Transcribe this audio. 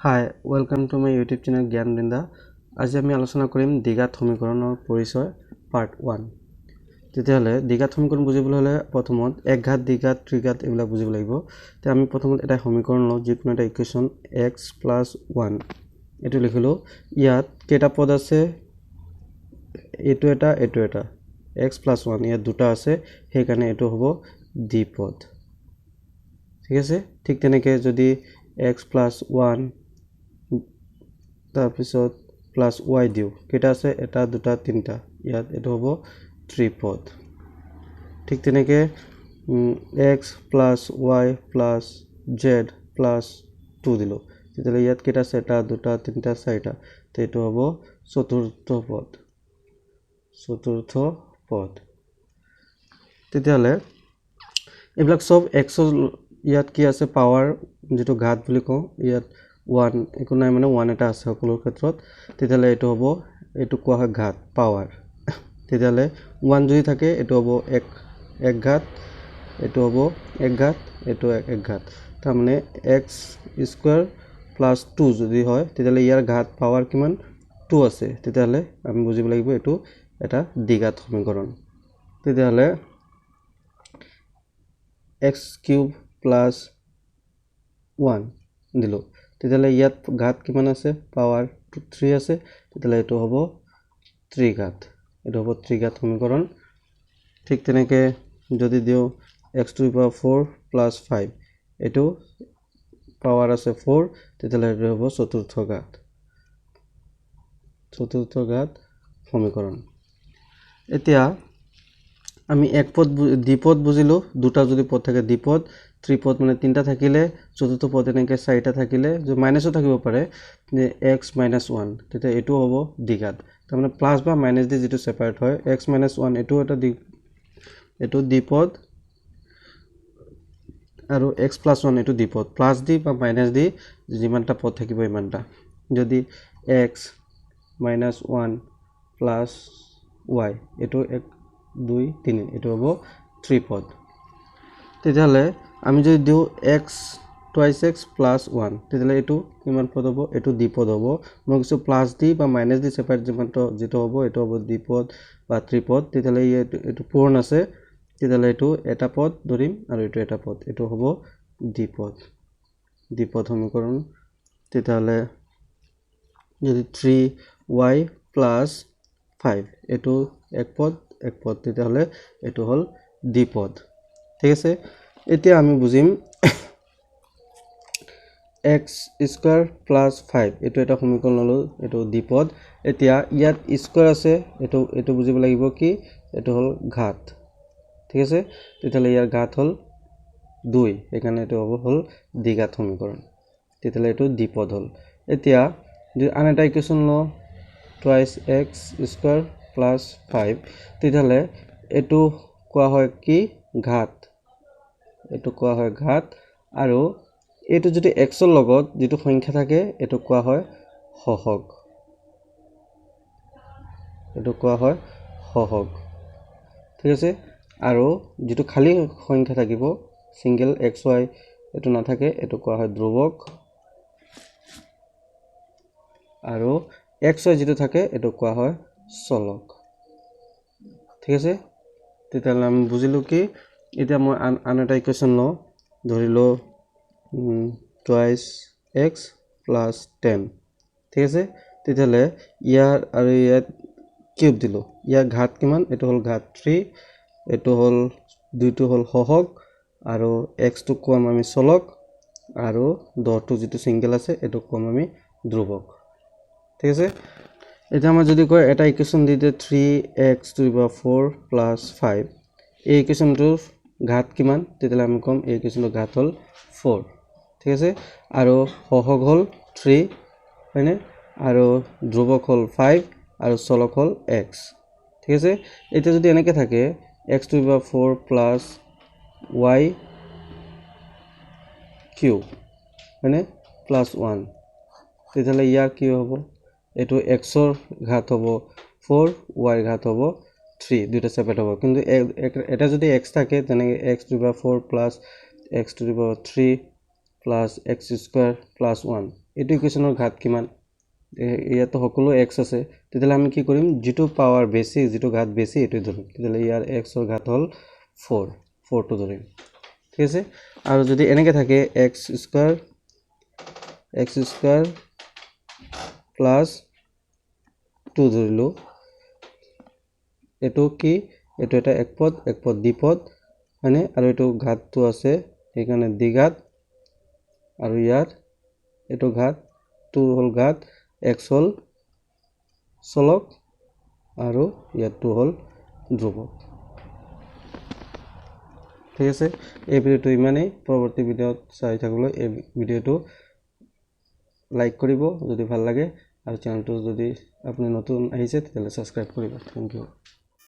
Hi, welcome to my YouTube channel জ্ঞান বৃন্দা। আজি আমি আলোচনা কৰিম দ্বিঘাত সমীকৰণৰ পৰিচয়, পাৰ্ট 1। তেতিয়াহ'লে দ্বিঘাত সমীকৰণ বুজিবলৈ হ'লে প্ৰথমত একঘাত, দ্বিঘাত, ত্ৰিঘাত এইবিলাক বুজিব লাগিব। তেতিয়া আমি প্ৰথমত এটা সমীকৰণ লওঁ, যিকোনো এটা ইকুৱেশ্যন, এক্স প্লাছ 1, এইটো লিখিলোঁ। ইয়াত কেইটা পদ আছে? এইটো এটা, এইটো এটা, এক্স প্লাছ 1, ইয়াত দুটা আছে, সেইকাৰণে এইটো হ'ব দ্বিপদ, ঠিক আছে? ঠিক তেনেকৈ যদি এক্স প্লাছ 1, তাৰপিছত প্লাছ ৱাই দিওঁ, কেইটা আছে? এটা, দুটা, তিনিটা, ইয়াত এইটো হ'ব ত্ৰিপদ। ঠিক তেনেকৈ x plus y plus z plus 2 দিলোঁ, তেতিয়াহ'লে ইয়াত কেইটা আছে? এটা, দুটা, তিনিটা, চাৰিটা, তো এইটো হ'ব চতুৰ্থ পদ, চতুৰ্থ পদ। তেতিয়াহ'লে এইবিলাক চব এক্সৰ ইয়াত কি আছে? পাৱাৰ, যিটো ঘাত বুলি কওঁ, ইয়াত 1 একো নাই, মানে 1 এটা আছে সকলো ক্ষেত্ৰত। তেতিয়াহ'লে এইটো হ'ব, এইটো কোৱা হয় ঘাত, পাৱাৰ। তেতিয়াহ'লে 1 যদি থাকে, এইটো হ'ব এক ঘাত, এইটো হ'ব এক ঘাত, এইটো এক ঘাত। তাৰমানে এক্স স্কুৱাৰ প্লাছ 2 যদি হয়, তেতিয়াহ'লে ইয়াৰ ঘাত, পাৱাৰ কিমান? 2 আছে। তেতিয়াহ'লে আমি বুজিব লাগিব এইটো এটা দ্বিঘাত সমীকৰণ। তেতিয়াহ'লে এক্স কিউব প্লাছ 1 দিলোঁ, তেতিয়াহ'লে ইয়াত ঘাত কিমান আছে? পাৱাৰ 3 আছে। তেতিয়াহ'লে এইটো হ'ব ত্ৰিঘাত, এইটো হ'ব ত্ৰিঘাত সমীকৰণ। ঠিক তেনেকৈ যদি দিওঁ এক্স টু পাৱাৰ 4 প্লাছ 5, এইটো পাৱাৰ আছে 4, তেতিয়াহ'লে এইটো হ'ব চতুৰ্থ ঘাত, চতুৰ্থ ঘাত সমীকৰণ। এতিয়া আমি এক পদ, দ্বিপদ বুজিলোঁ। দুটা যদি পদ থাকে দ্বিপদ, ত্ৰিপদ মানে তিনিটা থাকিলে, চতুৰ্থ পদ এনেকৈ চাৰিটা থাকিলে, মাইনাছো থাকিব পাৰে, এক্স মাইনাছ 1, তেতিয়া এইটোও হ'ব দ্বিঘাত। তাৰমানে প্লাছ বা মাইনাছ দি যিটো ছেপাৰেট হয়, এক্স মাইনাছ 1, এইটো এটা দ্বি এইটো দ্বিপদ আৰু এক্স প্লাছ 1, এইটো দ্বিপদ। প্লাছ দি বা মাইনাছ দি যিমানটা পদ থাকিব ইমানটা। যদি এক্স মাইনাছ 1 প্লাছ ৱাই, এইটো এক, দুই, তিনি, এইটো হ'ব ত্ৰিপদ। তেতিয়াহ'লে আমি যদি দিওঁ এক্স টুৱাইছ এক্স প্লাছ 1, তেতিয়াহ'লে এইটো কিমান পদ হ'ব? এইটো দ্বিপদ হ'ব। মই কৈছোঁ প্লাছ দি বা মাইনাছ দি ছেপাৰেট যিমানটো যিটো হ'ব, এইটো হ'ব দ্বিপদ বা ত্ৰিপদ। তেতিয়াহ'লে এইটো পূৰণ আছে, তেতিয়াহ'লে এইটো এটা পদ ধৰিম আৰু এইটো এটা পদ, এইটো হ'ব দ্বিপদ, দ্বিপদ সমীকৰণ। তেতিয়াহ'লে যদি 3 ৱাই প্লাছ 5, এইটো এক পদ, এক পদ, তেতিয়াহ'লে এইটো হ'ল দ্বিপদ, ঠিক আছে? এতিয়া আমি বুজিম এক্স স্কুৱাৰ প্লাছ 5, এইটো এটা সমীকৰণ ল'লোঁ, এইটো দ্বিপদ। এতিয়া ইয়াত স্কুৱাৰ আছে, এইটো বুজিব লাগিব কি এইটো হ'ল ঘাত, ঠিক আছে? তেতিয়াহ'লে ইয়াৰ ঘাত হ'ল 2, সেইকাৰণে এইটো হ'ব হ'ল দ্বিঘাত সমীকৰণ। তেতিয়াহ'লে এইটো দ্বিপদ হ'ল। এতিয়া যদি আন এটা ইকুৱেশ্যন লওঁ, টুৱাইছ এক্স স্কুৱাৰ প্লাছ 5, তেতিয়াহ'লে এইটো কোৱা হয় কি? ঘাত, এইটো কোৱা হয় ঘাত। আৰু এইটো যদি এক্সৰ লগত যিটো সংখ্যা থাকে, এইটো কোৱা হয় সহগ, এইটো কোৱা হয় সহগ, ঠিক আছে? আৰু যিটো খালী সংখ্যা থাকিব, ছিংগল এক্স ৱাই এইটো নাথাকে, এইটো কোৱা হয় ধ্ৰুৱক। আৰু এক্স ৱাই যিটো থাকে, এইটো কোৱা হয় চলক, ঠিক আছে? তেতিয়াহ'লে আমি বুজিলোঁ কি, এতিয়া মই আন এটা ইকুৱেশ্যন লওঁ, ধৰি লওঁ টুৱাইছ এক্স প্লাছ 10, ঠিক আছে? তেতিয়াহ'লে ইয়াৰ আৰু ইয়াত কিউব দিলোঁ, ইয়াৰ ঘাত কিমান? এইটো হ'ল ঘাত 3, এইটো হ'ল দুইটো হ'ল সহগ, আৰু এক্সটোক ক'ম আমি চলক, আৰু 10টো যিটো ছিংগল আছে, এইটোক ক'ম আমি ধ্ৰুৱক, ঠিক আছে? এতিয়া আমাৰ যদি কয়, এটা ইকুৱেশ্যন দি দিয়ে 3 এক্স টু পাৱাৰ 4 প্লাছ 5, এই ইকুৱেশ্যনটোৰ ঘাত কিমান? তেতিয়াহ'লে আমি ক'ম এই ইকুৱেশ্যনটোৰ ঘাত হ'ল 4, ঠিক আছে? আৰু সহগ হ'ল 3, হয়নে? আৰু ধ্ৰুৱক হ'ল 5 আৰু চলক হ'ল এক্স, ঠিক আছে? এতিয়া যদি এনেকৈ থাকে x to power 4 plus y cube, হয়নে, প্লাছ 1, তেতিয়াহ'লে ইয়াৰ কি হ'ব? এইটো এক্সৰ ঘাত হ'ব 4, ৱাইৰ ঘাত হ'ব 3, দুইটা ছেপাৰেট হ'ব। কিন্তু এটা যদি এক্স থাকে, তেনেকৈ x to power 4 plus x to power 3 plus x square plus 1। এইটো ইকুৱেশ্যনৰ ঘাত কিমান? ইয়াতো সকলো এক্স আছে। তেতিয়াহ'লে আমি কি কৰিম? যিটো পাৱাৰ বেছি, যিটো ঘাত বেছি, এইটোৱে ধৰিম। তেতিয়াহ'লে ইয়াৰ এক্সৰ ঘাত হ'ল ফ'ৰ, ফ'ৰটো ধৰিম। ঠিক আছে। আৰু যদি এনেকৈ থাকে, x square, x square plus two ধৰিলোঁ, এইটো কি? এইটো এটা একপদ, একপদ দ্বিপদ, হয়নে? আৰু এইটো ঘাতটো আছে, সেইকাৰণে দ্বিঘাত। আৰু ইয়াৰ এইটো ঘাত টু হ'ল ঘাত, এক্স হ'ল চলক আৰু ইয়াত টু হ'ল ধ্ৰুৱক। ঠিক আছে, এই ভিডিঅ'টো ইমানেই। পৰৱৰ্তী ভিডিঅ'ত চাই থাকিবলৈ এই ভিডিঅ'টো লাইক কৰিব যদি ভাল লাগে, আৰু চেনেলটো যদি আপুনি নতুন আহিছে, তেতিয়াহ'লে ছাবস্ক্ৰাইব কৰিব। Thank you.